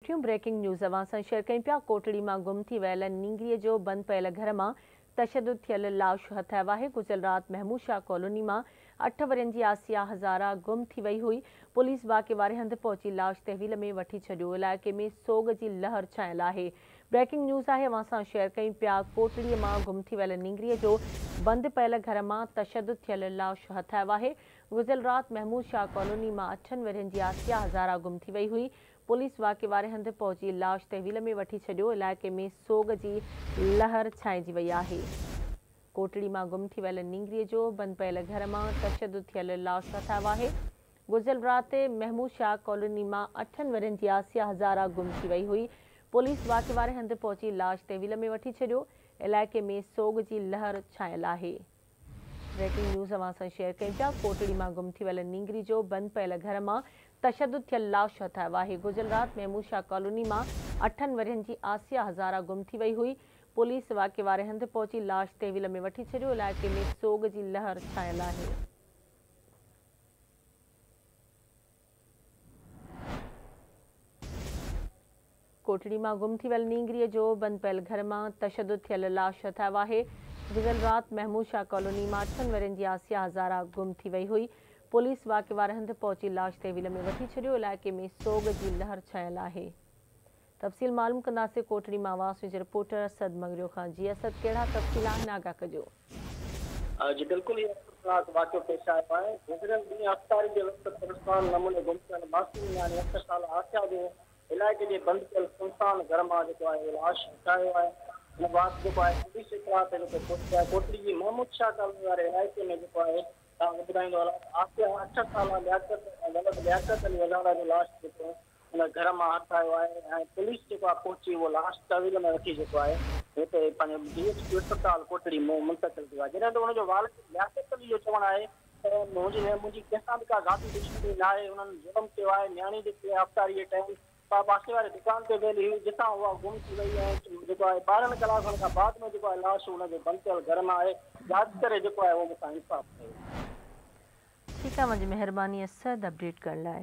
ٽيون breaking news اوهان سان شيئر ڪيون پيا، ڪوٽڙي مان گم ٿي ويل نينگري جو بند پيل گهر مان تشدد ٿيل لاش هٿ آيو آهي، گذريل رات محمود شاهه ڪالوني مان 8 ورهين جي آسيا هزاره گم ٿي وئي هئي، پوليس واقعي واري هنڌ پهچي لاش تحويل ۾ وٺي ڇڏيو، علائقي ۾ سوڳ جي لهر ڇانيل آهي. بريڪنگ نيوز آهي اوهان سان شيئر ڪيون پيا، ڪوٽڙي مان گم ٿي ويل نينگري جو بند پيل گهر مان تشدد ٿيل لاش هٿ آيو آهي، گذريل رات محمود شاهه ڪالوني مان 8 ورهين جي آسيا هزاره گم ٿي وئي هئي، پوليس واقعي واري هنڌ پهچي لاش تحويل ۾ وٺي ڇڏيو، علائقي ۾ سوڳ جي لهر ڇانئجي وئي آهي. ڪوٽڙي مان گم ٿي ويل نينگري جو بند پيل گهر مان تشدد ٿيل لاش هٿ آيو آهي. گذريل رات محمود شاهه ڪالوني مان 8 ورهين جي آسيا هزاره گم ٿي وئي هئي، پوليس واقعي واري هنڌ پهچي لاش تحويل ۾ وٺي ڇڏيو، علائقي ۾ سوڳ جي لهر ڇانيل آهي. بريڪنگ نيوز اوهان سان شيئر ڪيون پيا، ڪوٽڙي مان گم ٿي ويل نينگري جو بند پيل گهر مان تشدد ٿيل لاش هٿ آيو آهي، گذريل رات محمود شاهه ڪالوني مان 8 ورهين جي آسيا هزاره گم ٿي وئي هئي، پوليس واقعي واري هنڌ پهچي لاش تحويل ۾ وٺي ڇڏيو، علائقي ۾ سوڳ جي لهر ڇانيل آهي. ڪوٽڙي مان گم ٿي ويل نينگريء جو بند پيل گهر مان تشدد ٿيل لاش هٿ آيو آهي. گذريل رات محمود شاهه ڪالوني مان 8 ورهين جي آسيا هزاره گم ٿي وئي هئي. پوليس واقعي واري هنڌ پهچي لاش تحويل ۾ وٺي ڇڏيو. علائقي ۾ سوڳ جي لهر ڇانيل آهي. تفصيل معلوم ڪنداسين ڪوٽڙي مان آواز نيوز جي رپورٽر اسد مڱريو کان. جي اسد ڪهڙا تفصيل آهن آگاهه ڪجو. جي بلڪل هي افسوسناڪ واقعو پيش آيو آهي. گذريل ڏينهن افطاري جي وقت پرسرار نموني گم ٿيل معصوم نياڻي 8 ساله آسيا جو علائقي جي بند ڪيل سنسان گهر مان جيڪو آهي اهو لاش هٿ آيو آهي. ان بعد جيڪو آهي پوليس اطلاع تي جيڪو پهتي آهي ڪوٽڙي جي محمود شاهه ڪالوني واري علائقي ۾ جيڪو آهي توهان کي ٻڌائيندو هلان ته آسيا 8 سالا لياقت ۽ ولد لياقت علي هزاره جو لاش جيڪو ان گهر مان هٿ آيو آهي ۽ پوليس جيڪو آهي پهچي اهو لاش تحويل ۾ وٺي جيڪو آهي هتي پنهنجو ڊي ايڇ ڪيو اسپتال ڪوٽڙي ۾ منتقل ڪيو آهي جڏهن ته ان جو والد لياقت علي جو چوڻ آهي ته منهنجي منهنجي ڪنهن سان به ڪا ذاتي دشمني ناهي، انهن ظلم ڪيو آهي، نياڻي جيڪي آهي افطاري جي ٽائيم پاسي واري دڪان تي ويل هئي جتان اها گم ٿي وئي ۽ جيڪو آهي 12 ڪلاڪن کان بعد ۾ جيڪو آهي لاش ان جو بند ڪيل گهر مان آهي، جاچ ڪري جيڪو آهي اهو مون سان انصاف ڪيو وڃي. ٺيڪ آ اوهان جي مهرباني اسد اپڊيٽ ڪرڻ لاء.